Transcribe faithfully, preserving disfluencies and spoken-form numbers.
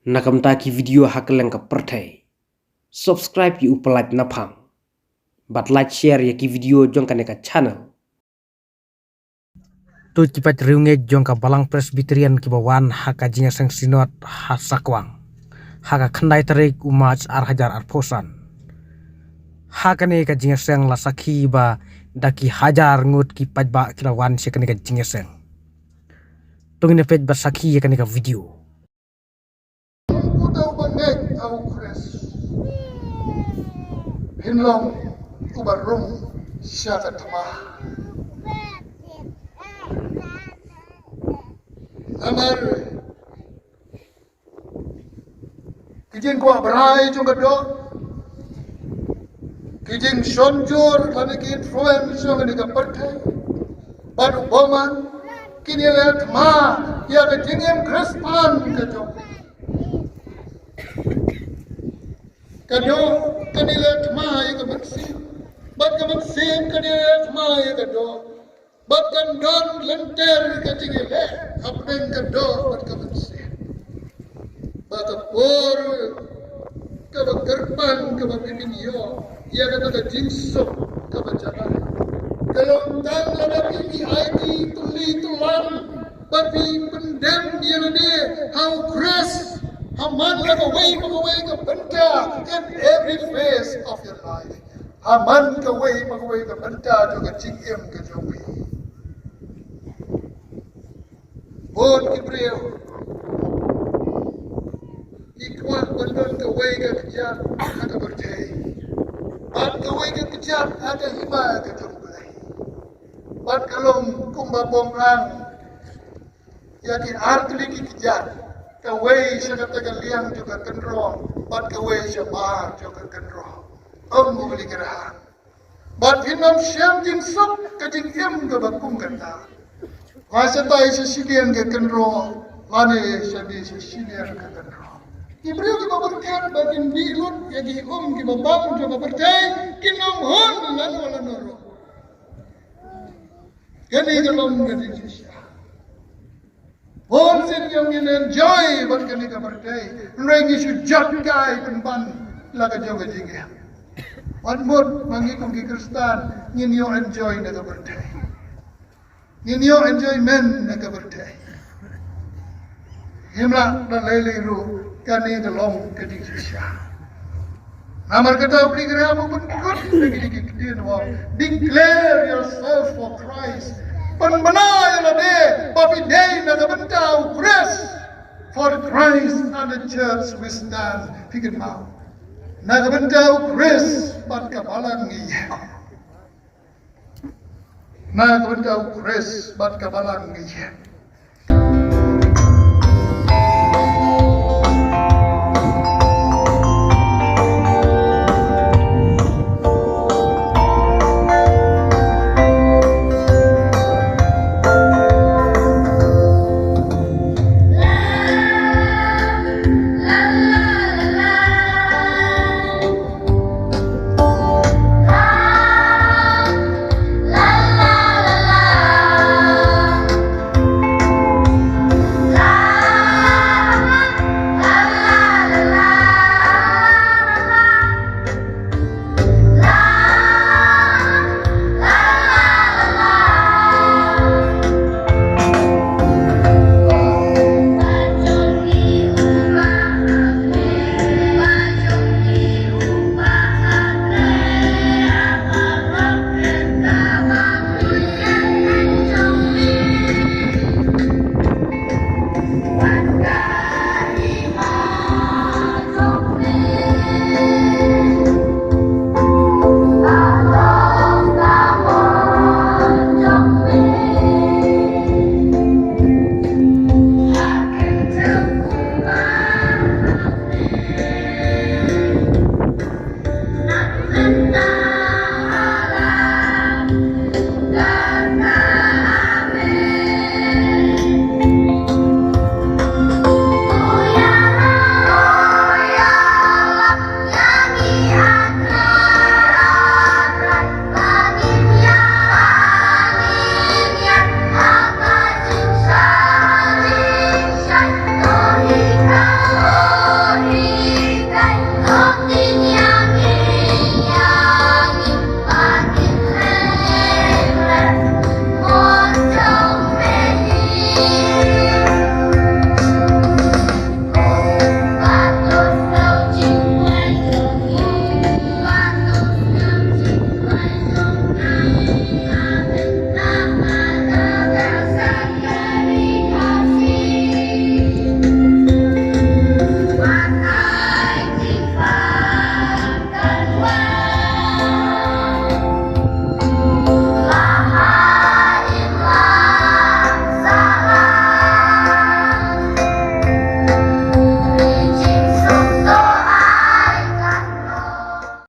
na ka bynta ki video ha kylleng ka pyrthei. Subscribe ïa u Pyllait Naphang bad like, share ïa ki video jong kane ka channel. To ki paid riewngeit jong ka Balang Presbyterian kiba wan ha ka jingïaseng Synod ha Sakwang ha ka khyndai tarik u March ar hajar arphew san. Ha kane ka jingïaseng la sakhi ba da ki hajar ngut ki paidbah ki la wan sha kane ka jingïaseng. To ngin ïa peit bad sakhi ïa kane ka video. Uta uba ngeit ha u Khrist, phin long uba rung sha ka thma. Namar ki jingkwah brai jong ka doh, ki jingshon jur lane ki influence jong kane ka pyrthei bad u bymman, kin ïaleh thma ïa ka jingim Khristan ka jong phi. Ka doh kan ïaleh thma ïa ka mynsiem, bad ka mynsiem kan ïaleh thma ïa ka doh. Bad kan don lynter ka jingïaleh hapdeng ka doh bad ka mynsiem. Ba ka por kaba kyrpang kaba phi kin ïoh ïa kata ka jingsuk kaba jalai, ka long tang lada phi aiti tylli tyllan bad phi pyndem ïa lade ha u Khrist ha man la kawei pa kawei ka bynta, in every phase of your life. Ha man kawei pa kawei ka bynta jong ka jingim ka jong phi. Bun ki briew ki kwah ban don kawei ka kjat ha ka pyrthei, bad kawei ka kjat ha ka hima ka jong U Blei. Bad ka long kumba bym ang ïa ki ar tylli ki kjat, kawei sha kata ka liang jong ka kynroh bad kawei shabar jong ka kynroh. Ym U Blei kyrhai. Bad phin ym shem jingsuk ka jingim kaba kum kata. Nga shatai sha shiliang ka kynroh lane shane sha shiliang ka kynroh. Ki briew kiba pyrkhat ba kin dih lut ïa ki um kiba bang jong ka pyrthei kin ym hun lano lano ruh. Kane ka long ka jingshisha. Bun sien jong ngi enjoy bad kane ka pyrthei. Hynrei ngi shu jot kai pynban la ka jong ka jingim. Wat mut ma ngi kum ki Khristan ngin ïoh enjoy na ka pyrthei. Ngin ïoh enjoyment na ka pyrthei. Hynrei da lei lei ruh kane ka long ka jingshisha. Namar kata U Blei u kyrhai ba pynkut na kine ki ktien, ba declare yourself for Christ. Pynbna ïa lade ba phi dei na ka bynta U Khrist. For Christ and the church we stand. Phi kynmaw, na ka bynta U Khrist bad ka balang ngi ïeng. Na ka bynta U Khrist bad ka balang ngi ïeng.